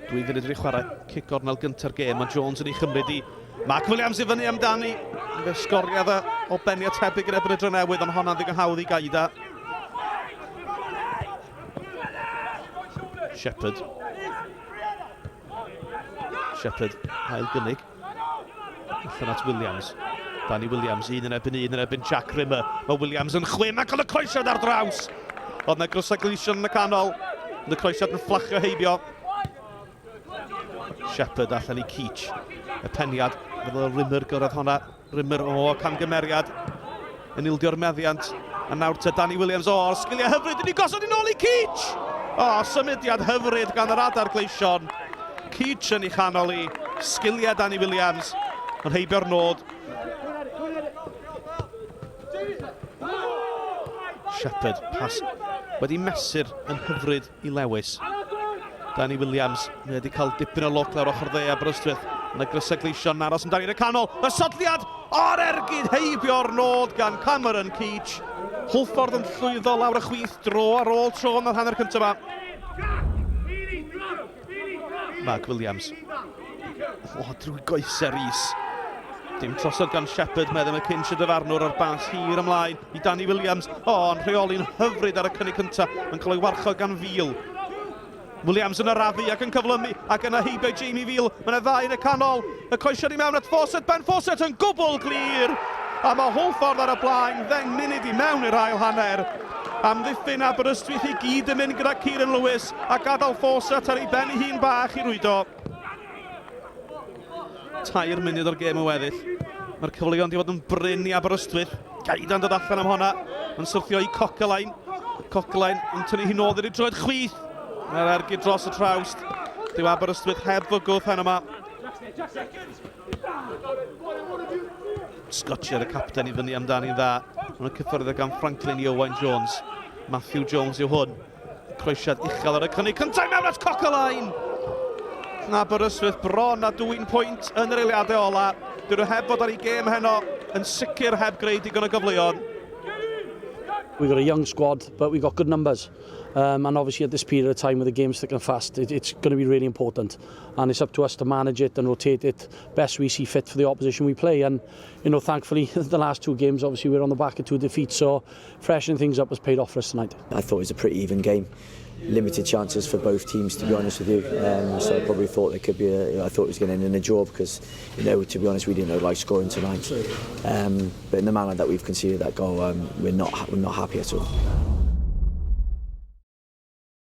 Dwy funud wedi chwarae, cic gornel gynta'r gêm, mae Jones yn ei chymryd i. Mark Williams i fyny amdani. Fe sgoriad e o beniad tebyg yn erbyn y Drenewydd, ond honna'n ddigon hawdd i Gaida. Shepherd. Shepherd, ail gynnig. Allan at Williams. Danny Williams, un yn erbyn un yn erbyn Jack Rimmer. Mae Williams yn chwim ac oedd y croesiad ar draws. Oedd yna grysau gleision yn y canol. Ond y croesiad yn fflachio heibio. Shepherd allan i Keach. Y peniad, meddwl Rimmer gyrraedd honna. Rimmer, o, camgymeriad. Yn ildio'r meddiant. A nawr te Danny Williams, o, sgiliau hyfryd yn ei gosod yn ôl i Keach! O, symudiad hyfryd gan yr adar gleision. Keach yn ei chanol i. Sgiliau Danny Williams yn heibio'r nod. Shepherd, pas wedi mesur yn hyfryd i Lewis. Danny Williams, mae wedi cael dipyn o lwc lawr ochr dde Aberystwyth. Yna grysau gleision yn aros amdani yn y canol. Y sodliad o'r ergyd heibio'r nod gan Cameron Keach. Hwlffordd yn llwyddo lawr y chwith dro ar ôl tro yn yr hanner cyntaf yma. Mark Williams. O, drwy goesau Rees. Dim trosod gan Shepherd, meddai McKinch y dyfarnwr o'r bas hir ymlaen i Danny Williams. O, yn rheoli'n hyfryd ar y cynnig cyntaf. Mae'n cael ei warchod gan Fil. Williams yn arafu ac yn cyflymu ac yna heibio Jamie Veal. Mae yna ddau yn y canol. Y coesiad i mewn at Fawcett. Ben Fawcett yn gwbl glir. A mae Hwlffordd ar y blaen, ddeng munud i mewn i'r ail hanner. Amddiffyn Aberystwyth i gyd yn mynd gyda Kieran Lewis a gadael Fawcett ar ei ben ei hun bach i rwydo. Tair munud o'r gêm yn weddill. Mae'r cyfleoedd wedi bod yn brin i Aberystwyth. Gaida'n dod allan am honna. Yn syrthio i Coquelin. Coquelin yn tynnu hi nôl i'r droed chwith. Mae'r ergyd dros y trawst. Dyw Aberystwyth heb fygwth heno yma. Scotcher y capten i fyny amdani'n dda. Mae'n cyffwrdd gan Franklin i Owain Jones. Matthew Jones yw hwn. Croesiad uchel ar y cynnig cyntaf mewn at Coquelin! Aberystwyth bron a dwy'n pwynt yn yr eiliadau ola. Dyn nhw heb fod ar ei gêm heno, yn sicr heb greu digon o gyfleon. We've got a young squad, but we've got good numbers. And obviously at this period of time with the games thick and fast, it's going to be really important. And it's up to us to manage it and rotate it best we see fit for the opposition we play. And, you know, thankfully, the last two games, obviously, we're on the back of two defeats. So freshening things up has paid off for us tonight. I thought it was a pretty even game. Limited chances for both teams, to be honest with you. So I probably thought there could be a, you know, I thought it was going to end in a draw because, you know, to be honest, we didn't know like scoring tonight. But in the manner that we've conceded that goal, we're not happy at all.